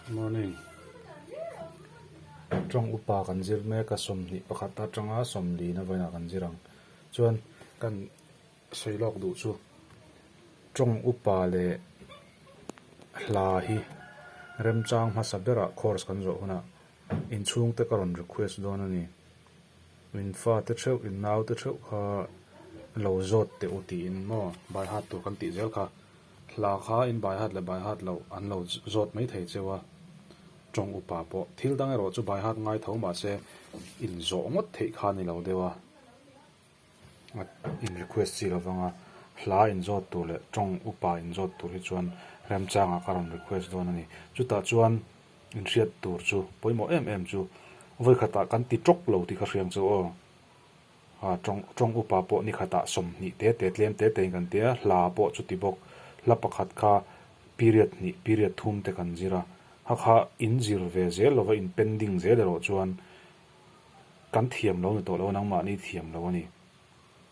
Morning. Tawng upa kan zir mek a 21 atanga 40 na vawiinah kan zir ang. Chuan kan sawi lawk duh chu tawng upa leh hla hi remchang hmasa berah course kan zawh hunah inchhungte ka rawn request dawn a ni. In fate theuh in naute theuh kha lo zawt teh u tiin maw by heart tur kan tih zel kha. Hla kha in by heart leh by heart loh an lo zawt mai thei cheu a, tawng upa pawh. Thil dang erawh chu by heart ngai tho mahse in zawh ngawt theih kha a ni lo deuh a, in request chi lo vang a, hla in zawt tur leh tawng upa in zawt tur hi chuan remchangah ka rawn request dawn a ni. Chutah chuan in hriat tur chu pawimawh em em chu vawikhatah kan ti tawk lo tih ka hriang chu aw. A tawng tawng upa pawh ni khatah 20 te te tlem te tein kan tia, hla pawh chuti bawk. Hla pakhat kha period hnih, period thum te kan zir a. Ha kha in zir ve zel lova in pending zel erawh chuan kan thiam lo ni tawh lo a, nangmahni thiam lo a ni.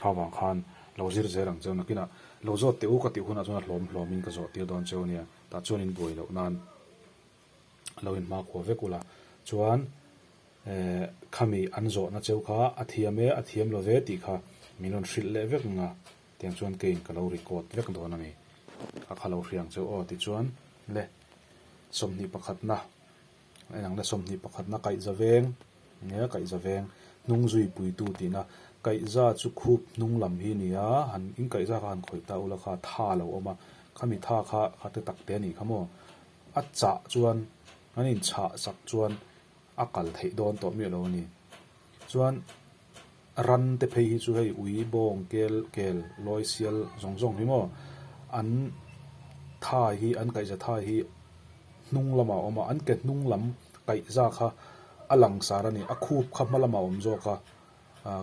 Kha vang khan lo zir zel ang cheu nakinah lo zawt teh u ka tih hunah chuan a hlawm hlawmin ka zawh tir dawn cheu a nia. Tah chuan in buai loh nan lo in hmakhua vek ula. Chuan. Eh, khami an zawhna cheu kha a thiam e, a thiam lo ve tih kha min rawn hrilh leh vek ang a, tiang chuan keiin ka lo record vek dawn a ni. A kha lo hria ang cheu aw tichuan le 21 na en ang le 21 na kaihza veng nia kaihza veng hnung zui puitu tihna kaihza chu khup hnung lam hi a ni a, han in kaihza kha han khawih ta ula kha tha a lo awm a, khami tha kha kha te tak te a nih kha maw a chah chuan an inchah sak chuan a kal theih dawn tawh miah lo a ni. Chuan ran te phei hi chu hei ui, bawng, kel, kel, lawi, sial zawng zawng hi maw an tha hi an kaihza tha hi hnung lamah a awm a, an ke hnung lam kaihza kha a langsar a ni. A khup kha hma lamah a awm zawk a,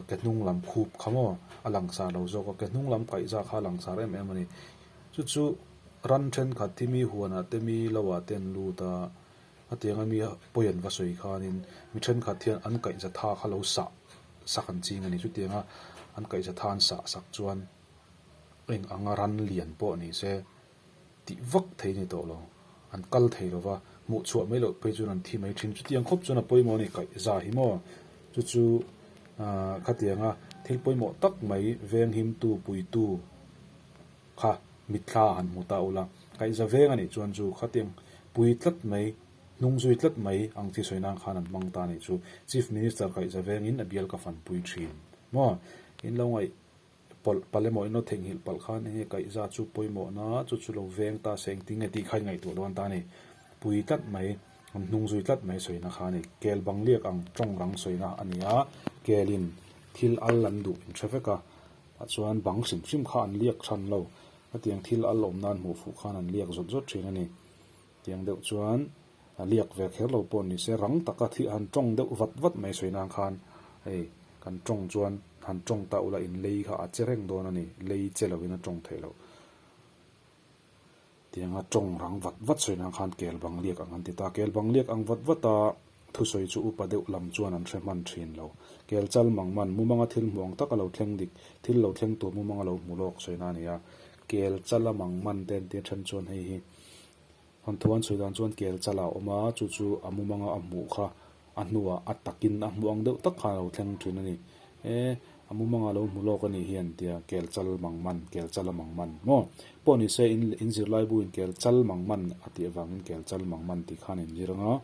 ke hnung lam khup kha maw a langsar lo zawk a, ke hnung lam kaihza kha a langsar em em a ni. Chu chu ran thenkhat hi mi huanah te mi lo ah te an lut a. Hetianga mi pawi an va sawi khanin mi thenkhat hian an kaihza tha kha lo sah sak an ching a ni. Chutianga an kaihza tha an sah sak chuan eng anga ran lian pawh ni se tih vak thei a ni tawh lo. An kal thei lo va, hmuh chhuah mai loh phei chuan an thi mai thin. Chutiang khawp chuan a pawimawh a ni kaihza hi maw? Chu chu khatianga thil pawimawh tak mai venghimtu, puitu kha mitthla han hmu ta ula, kaihza veng a nih chuan chu khatiang pui tlat mai, hnung zui tlat mai ang chi sawi nan khan an hmang ta a nih chu. Chief Minister kaihza vengin a bial ka fanpui thin maw? In lo ngaih pawlh palh emaw in lo theihnghilh palh khan enge kaihza chu pawimawhna chu chu lo veng ta se engtin nge tih kha in ngaihtuah dawn ta a ni. Pui tlat mai, an hnung zui tlat mai sawina kha a ni. Kel bang liak ang tawng rang sawina a ni a, kelin thil al an duh in hre vek a. Ah chuan bang hrim hrim kha an liak than lo. Hetiang thil a lawm nan hmuh fuh khan an liak zawt zawt thin a ni. Tiang deuh chuan a liak ve kher lo pawh ni se rang taka thil han tawng deuh vat vat mai sawi nan khan hei kan tawng chuan han tawng ta ula in lei kha a che reng dawn a ni. Lei che lovin a tawng theih loh. Tianga tawng rang vat vat sawi nan khan kel bang liak ang an ti ta. Kel bang liak ang vat vat a thusawi chu upa deuh lam chuan an hre hman thin lo. Kel chal mang man, mumanga thil hmu ang taka lo thleng dik, thil lo thleng tur mumanga lo hmu lawk sawi na a ni a. Kel chala mang man te an tia then chuan hei hi thawnthu an sawi dan chuan kel chala a awm a, chu chu a mumanga a hmuh kha a hnuah a takin a hmu ang deuh tak khan a lo thleng thin a ni. E, a mumanga lo hmu lawk a nih hi an tia, kel chal mang man, kel chala mang man maw? Pawh ni se in in zirlai buin kel chal mang man a tih avangin kel chal mang man tih khan in zir ang a.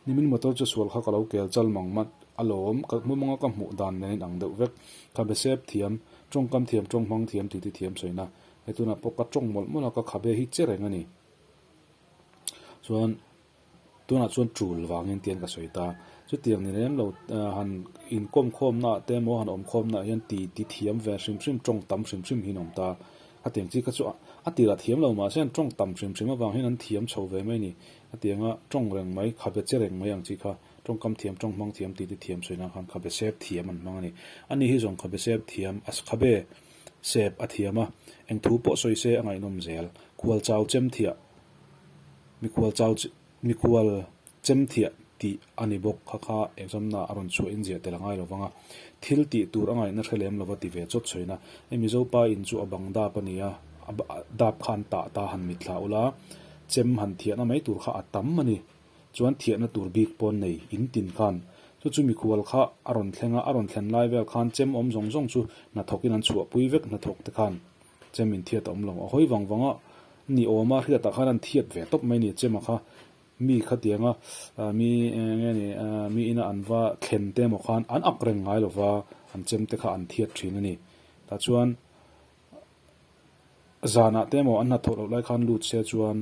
Nimin motor chu sual kha ka lo kel chal mang man alawm, ka mumanga ka hmuh dan nen in ang deuh vek. Khabe sep thiam, tawngkam thiam, tawng hmang thiam tih ti thiam sawina. Hei tunah pawh ka tawng mawlh mawlh a, ka khabe hi che reng a ni. Chuan. Tunah chuan tul vangin tian ka sawi ta. Chutiang ni lem lo han inkawm khawmna ah te emaw han awm khawmna ah hian ti ti thiam ve hrim hrim tawng tam hrim hrim hi an awm ta. Hetiang chi kha chu a tirah thiam lo mahse an tawng tam hrim hrim avang hian an thiam chho ve mai a ni. Hetianga tawng reng mai, khabe che reng mai ang chi kha tawngkam thiam, tawng hmang thiam, ti ti thiam sawi nan khan khabe sep thiam an hmang a ni. Ani hi zawng khabe sep thiam, khabe sep a thiam a, eng thu pawh sawi se a ngaihnawm zel. Khual chau chem thiah. Mikhual chau mikhual chem thiah tih a ni bawk kha kha exam na a rawn chhuah in ziah tel a ngai lo vang a, thil tih tur a ngaihna hre lem lova ti ve chawt chhawiin a, hei Mizo pa in chu a bang dap a ni a, a dap kha an tah ta han mitthla ula, chem han thiahna mai tur kha a tam a ni. Chuan thiahna tur bik pawn nei in tin khan chu chu mikhual kha a rawn thleng a, a rawn thlen lai vel khan chem awm zawng zawng chu hnathawkin an chhuahpui vek hnathawk te khan chem in thiat a awm lo. A hawi vang vang a ni awm a, hriatah khan an thiat ve tawp mai a ni chem a kha. Mi khatianga mi eng nge ni mi ina an va thlen te emaw khan an ak reng ngai lo va, an chem te kha an thiat thin a ni. Tah chuan zanah te emaw an hnathawh loh lai khan lut se chuan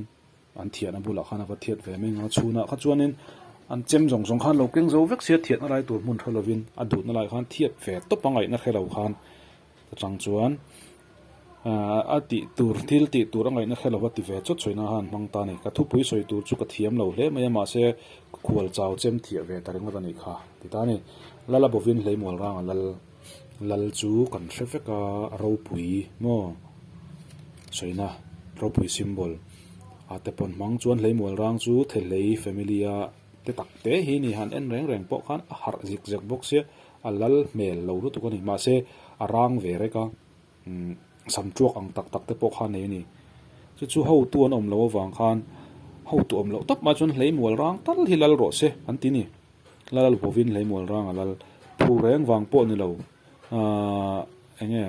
an thiahna bulah khan a va thiat ve mai ang a, chhunah kha chuanin an chem zawng zawng khan lo keng zo vek sia thiahna lai tur hmun hre lovin a duhna lai khan thiat ve tawp a ngaihna hre lo khan atang chuan a tih tur thil tih tur a ngaihna hre lova ti ve chawt chawina khan hmang ta a ni. Ka thupui sawi tur chu ka thiam lo hle mai a mahse khual chau chem thiah ve ta ringawt a nih kha ti ta a ni. Lala bovin hleimual ranga lal lal chu kan hre vek a ropui maw sawina ropui symbol a te pawn hmang chuan hleimual rang chu thehlei family a te tak te hi ni han en reng reng pawh khan a harh zik zek bawk sia a lal hmel lo lutuk a ni mahse a rang ve rek a umm sam tuak ang tak tak te pawh kha a nei a ni chu chu hotu an awm loh avang khan hotu awm loh tawp mah chuan hleimual rang tal hi lal rawh se an ti ni lal a bovin hleimual rang a lal phu reng vang pawh ni lo ahh eng nge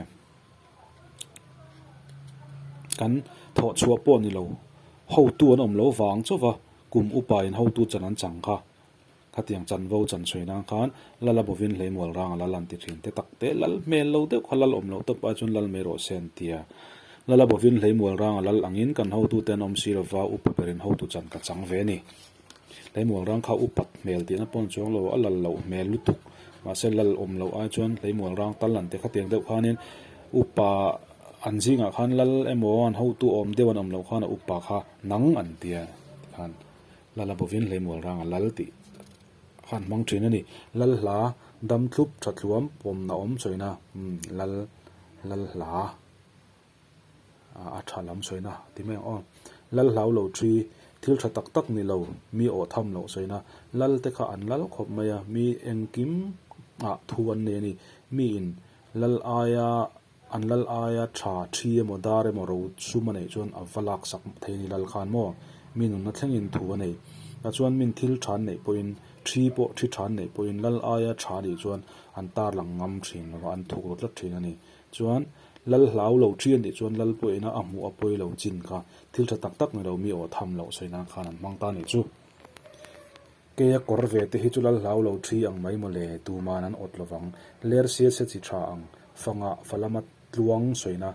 kan thawh chhuah pawh ni lo hotu an awm loh vang chauh va kum upa in hotu chan an chang kha. Khatiang chanvo chan sawi nan khan Lal a bovin hleimual rang a lal an ti thin te tak te lal hmel lo deuh kha lal awm loh tawp ai chuan lal mai rawh se an ti a. Lal a bovin hleimual rang a lal angin kan hotute an awm si lova upa berin hotu chan ka chang ve a ni. Hleimual rang kha upat hmel tihna pawh an chuang lo a lal loh hmel lutuk mahse lal awm loh ai chuan hleimual rang tal an ti khatiang deuh khanin upa an zingah khan lal emaw an hotu awm deuh an awm loh khan a upa kha nang an ti a tikhan. Lal a bovin hleimual rang a lal tih khan hmang thin a ni. Lal hla dam thlup tha thluam pawmna awm chawina umm lal lal hla a tha lam chawina ti mai ang aw. Lal hlau lo thi thil tha tak tak ni lo mi awh tham loh chawina lal te kha an lal khawp mai a mi engkim ah thu an nei a ni. Mi in lal aia An lal aia tha thi emaw dar emaw ro sum a neih chuan a va lak sak thei a ni lal khan maw? Mi nunna thlengin thu a nei. Tah chuan min thil tha an neih pawhin thi pawh thi tha an neih pawhin lal aia tha a nih chuan an tar lang ngam thin lo va, an thuk ru tlat thin a ni. Chuan lal hlau lo thi a nih chuan lal pawhin a hmuh a pawi lo chin kha thil tha tak tak ni lo mi aw tham loh sawi nan khan an hmang ta a nih chu. Keia kawr ve te hi chu lal hlau lo thi ang mai mawle, tuman an awt lovang. Ler sia se chi tha ang, fangah falama tluang sawina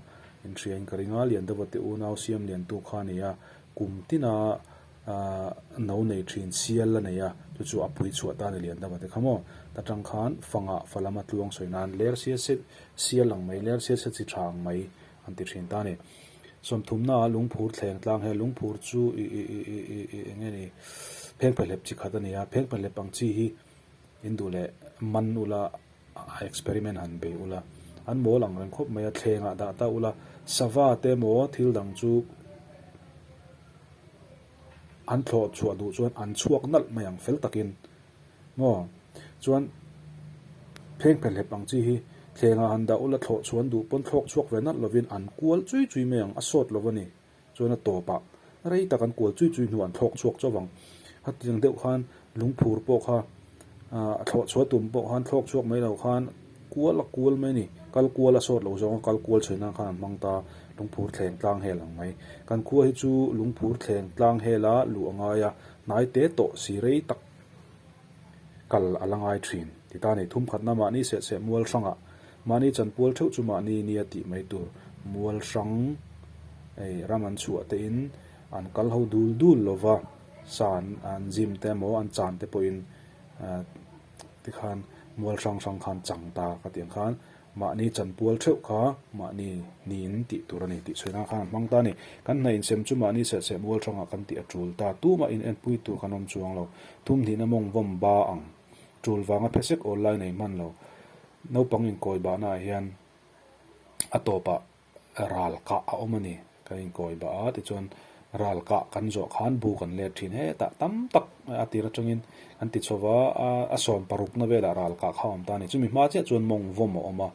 inhriain ka ring a, Liandova te unau siam liantu kha a ni a, kum tina no nei thin sial a nei a, chu chu a pui chhuah ta a ni Liandova te kha maw. Ta tang khan fangah falama tluang sawi nan ler sia se sial ang mai, ler sia se chi tha ang mai an ti thin ta a ni. Sawmthumna ah lungphur thleng tlang he lungphur chu i i i i i i eng nge ni phengphehlep chi khat a ni a phengphehlep ang chi hi in duh leh man ula a experiment han bei ula an mawl ang reng khawp mai a thleng ah dah ta ula sava te emaw thil dang chu an thlawh chhuah duh chuan an chhuak nalh mai ang fel takin. Maw? Chuan phengphehlep ang chi hi thlengah han dah ula thlawh chhuan duh pawn thlawk chhuak ve nalh lovin an kual chui chui mai ang, a sawt lo a ni. Chuan a tawpah rei tak an kual chui chui hnuah an thlawk chhuak chauh ang. Hetiang deuh khan lungphur pawh kha a thlawh chhuah tum pawh khan thlawk chhuak mai lo khan kual a kual mai a ni. Kal kual a sawt lo zawng a kal kual chhui nan khan an hmang ta lungphur thleng tlang hel ang mai. Kan khua hi chu lungphur thleng tlang hela luh a ngai a, hnai te tawh si rei tak kal a la ngai thin. Ti ta nei thum khatna mahni seh seh mual hrangah mahni chanpual theuh chu mahni nia tih mai tur mual hrang ei ram an chhuah te in an kal ho dul dul lova sa an an gym te emaw an chan te pawhin tikhan mual hrang hrang khan chang ta ka tih ang khan Mahni chanpual theuh kha mahni niin tih tur a ni tih chhuina khan an hmang ta a ni. Kan hna insem chu mahni sehseh mual hrangah kan tih a tul ta. Tumah in enpui tur kan awm chuang lo. Thum hnihna mawng vawm ba ang. Tul vanga phesek awl lai nei hman lo. Naupang inkawi bahnaah hian a tawpah ral kah a awm a ni. Kan inkawi bah a, tichuan ral kah kan zawh khan bu kan let thin hetah tam tak a tir atangin kan ti chho va, a sawm parukna velah ral kah kha a awm ta a ni. Chumi hma chiah chuan mawng vawm a awm a,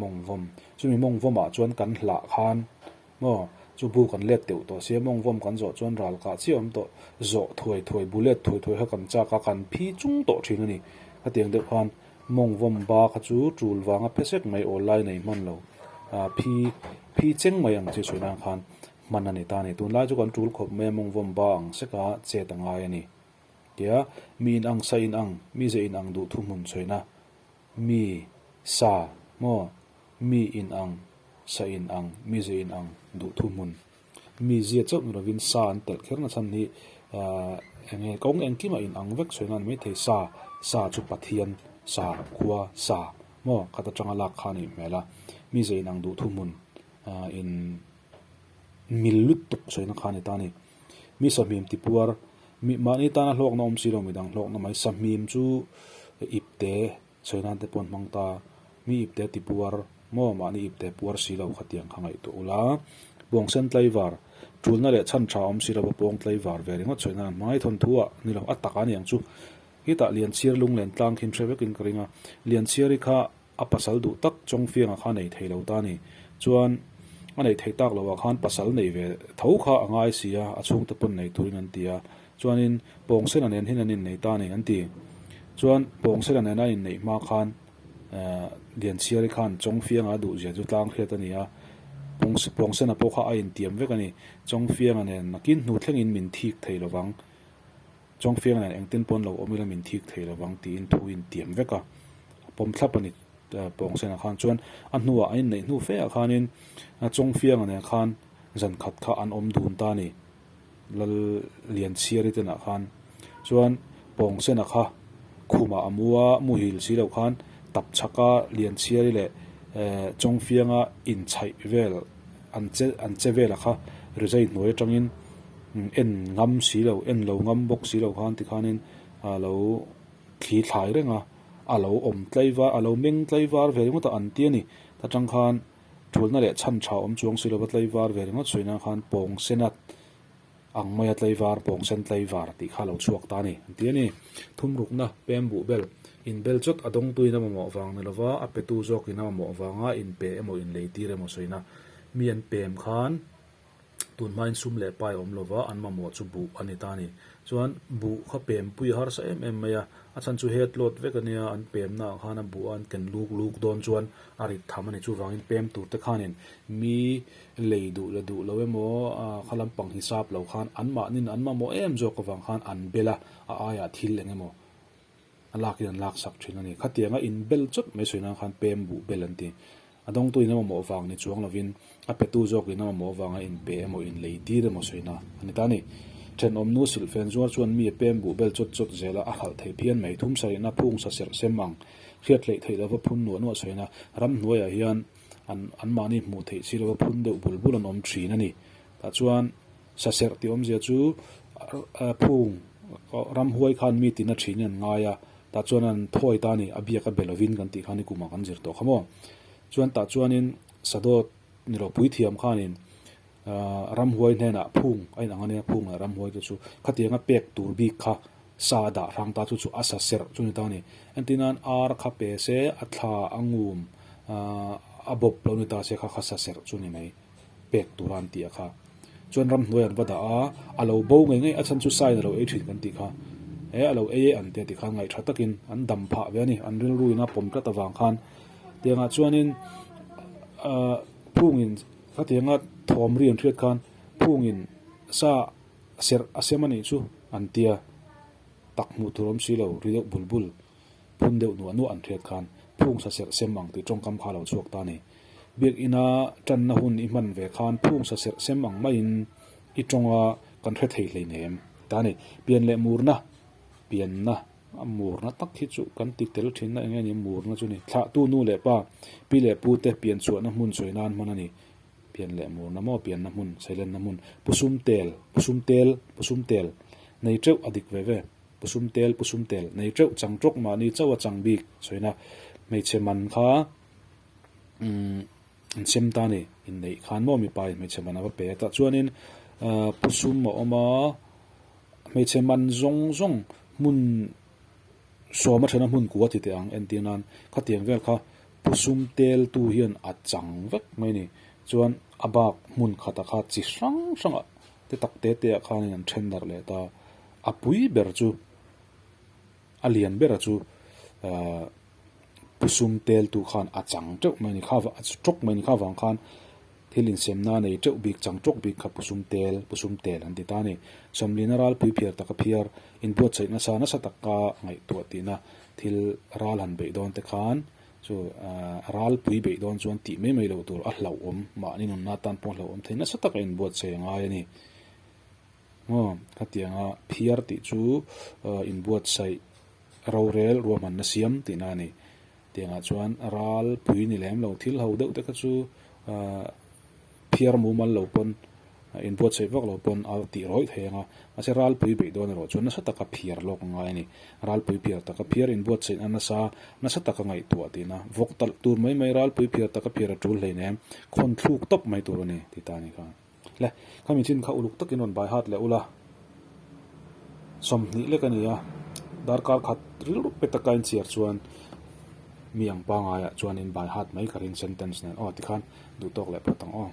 mawng vawm. Chumi mawng vawmah chuan kan hlah khan maw Chu bu kan let teuh tawh sia mawng vawm kan zawh chuan ral kah chiah awm tawh. Zawh thuai thuai bu let thuai thuai kha kan chak a, kan phi chung tawh thin a ni. Khatiang deuh khan mawng vawm ba kha chu tul vanga phe sek mai awl lai nei hman lo phi phi cheng mai ang chi sawi nan khan hman a ni ta a ni. Tunlai chu kan tul khawp mai a mawng vawm ba ang seka chet a ngai a ni. Tia mi in ang sa in ang mi ze in ang duh thuhmun chhuina mi sa maw mi in ang sa in ang mi ze in ang duh thuhmun mi zia chauh ni lovin sa an telh kher na chhan hi ahh eng nge kawng engkimah in ang vek chhuina a ni maithei sa sa chu Pathian sa khua sa maw khat atanga lak kha a nih hmel a mi ze in ang duh thuhmun ahh in mil lut tuk chhuina kha a ni ta a ni. Mi sahmim ti puar, mi mahni tana hlawkna awm si lo midang hlawkna mai sahmim chu ipte sawi nan te pawh an hmang ta, mi ipte ti puar maw mahni ipte puar si lo khatiang kha ngaihtuah ula, pawngsen tlaivar, tulna leh chhan tha awm si lova pawng tlaivar ve ringawt sawi nan an hmang a, i thawnthu ah ni lo a tak a ni ang chu, hitah Lianchhiar lunglen tlang khi hre vekin ka ring a, Lianchhiari kha A pasal duh tak Chawngfianga kha nei thei lo ta ni. Chuan a neih theih tak loh ah khan pasal nei ve tho kha a ngai si a, a chhungte pawn nei turin an ti a. Chuanin Pawngsena nen hian an innei ta ni an ti. Chuan Pawngsena nena a inneih hma khan Lianchhiari khan Chawngfianga a duh zia chu tlang hriat a ni a. Pawngsena pawh kha a intiam vek a ni. Chawngfianga nen nakin hnu thlengin min thik thei lovang. Chawngfiang nen engtin pawn lo awm ila min thik thei lovang tiin thu in tiam vek a, a pawm thlap a ni Pawngsenah khan chuan a hnuah an inneih hnu fe ah khanin Chawngfianga nen khan zan khat kha an awm dun ta a ni Lal Lianchhiari tenah khan chuan Pawngsena kha khumah a mu a, muhil si lo khan tap chhaka Lianchhiari leh Chawngfianga inchhaih vel an che an che vela kha rizai hnuai atangin en ngam si lo en lo ngam bawk si lo khan tikhanin a lo thli thlai reng a a lo awm tlaivar a lo meng tlaivar ve ringawt a an ti a ni ta tang khan thulna leh chhan tha awm chuang si lova tlaivar ve ringawt sawi nan khan pawng sen a ang maia tlaivar pawng sen tlaivar tih kha a lo chhuak ta a ni an ti a ni thumrukna pem buh bel inbel chawt a dawngtuin a mamawh vang ni lova a petu zawkin a mamawh vanga inpe emaw inleitir emaw sawina mi an pem khan. Tun hmain sum leh pai a awm lova, an mamawh chu buh a ni ta a ni. Chuan buh kha pempui a harsa em em mai a, a chhan chu head load vek a nia, an pemna ah khan a buh a an ken luk luk dawn chuan a rit tham a ni. Chuvangin pem tur te khanin mi lei duh la duh lo emaw kha lampang hisap lo khan anmahnin an mamawh em zawk avang khan an bel a, a aiah thil eng emaw. A lakin an laksak thin a ni. Khatianga inbel chawt mai sawi nan khan pem buh bel an ti. A dawngtuin a mamawh vang ni chuang lovin a petu zawkin a mamawh vanga inpe emaw inlei tir emaw sawina a ni ta a ni. Thenawm nu silhfen zuar chuan mi a pem buh bel chawt chawt zel a, a halh thei phian mai. Thum sarihna phung sa serh sem ang hriat hleih theih lova phun nuah nuah sawina ramhnuaiah hian an anmahni hmuh theih si lova phun deuh bul bul an awm thin a ni. Tah chuan Sa serh tih awmzia chu phung ramhuai khan mi tina thin in an ngai a, tah chuan an thawi ta a ni, a biak a be lovin kan tih khan i kumah kan zir tawh kha maw. Chuan tah chuanin sadawt ni lo puithiam khanin ramhuai hnenah phung a inang a nia, phung leh ramhuai te chu khatianga pek tur bik kha sa a dah hrang ta chu chu a sa serh chu ni ta a ni. Entirnan ar kha pe se a thla a ngum a bawp lo ni ta se kha kha sa serh chu ni mai. pek tura an tih a kha. Chuan ramhnuai an va dah a, a lo bo ngei ngei a chhan chu sain a lo ei thin kan tih kha. He a lo ei e an tia tikhan ngaih tha takin an dam phah ve a ni, an rilru in a pawm tlat avang khan. Tiangah chuanin ahh phungin khatianga thawm ri an hriat khan phungin sa serh a sem a nih chu an tia tak hmuh tur awm si lo ri deuh bul bul. Phun deuh nuah nuah an hriat khan phung sa serh sem ang tih tawngkam kha a lo chhuak ta a ni. Biakina tanna hun i hman ve khan phung sa serh sem ang maiin i tawnga kan hre thei hleinem ta a ni. Pian leh murna, pianna a murna tak hi chu kan ti tel thin a, eng nge ni murna chu ni. Thlahtu nu leh pa, pi leh pu te pian chhuahna hmun sawi nan hman a ni. Pian leh murna maw pianna hmun, sailenna hmun, pusum tel, pusum tel, pusum tel nei teuh a dik ve ve. Pusum tel, pusum tel, nei teuh chang tawk mahni chauh a chang bik sawina hmeichhe man kha umm an sem ta a ni inneih khan maw mipa in hmeichhe man a va pe a tah chuanin ahh pusum a awm a hmeichhe man zawng zawng hmun sawm a thena hmun kua ti teh ang entir nan khatiang vel kha pusum tel tu hian a chang vek mai a ni chuan. A bak hmun khata kha chi hrang hrangah te tak te te ah khanin an then darh leh ta. A pui ber chu a lian bera chu ahh pusum teltu khan a chang teuh mai a ni kha a tawk mai a ni kha vang khan thil insemna a nei teuh bik chang tawk bik kha pusum tel pusum tel an ti ta a ni. Sawmlina ralpui phiar taka phiar inbuatsaih nasa nasa taka ngaihtuah tihna thil ral han beih dawn te khan Chu ralpui beih dawn chuan tih mai mai loh tur a hlauhawm, mahni nunna atan pawh a hlauhawm thei nasa taka inbuatsaih a ngai a ni. Maw khatianga phiar tih chu inbuatsaih rorel ruahmanna siam tihna a ni. Tiangah chuan ralpui ni lem lo thil ho deuh te kha chu Phiar mumal lo pawn, inbuatsaih vak lo pawn a tih rawih thei ang a, mahse ralpui beih dawn erawh chuan nasa taka phiar lawk a ngai a ni. Ralpui phiar taka phiar inbuatsaih na nasa, nasa taka ngaihtuah tihna, vawk talh tur mai mai ralpui phiar taka phiar a tul hleinem, khawn thluk tawp mai tur a ni ti ta a ni kha. Le, khami chin kha uluk takin rawn bai hat leh ula, 20 lek a ni a, darkar khat rilru pe taka inchhiar chuan mi ang pangaiah chuan in bai hat mai ka ring sentence nen aw tikhan. Duh tawk leh phawt ang aw.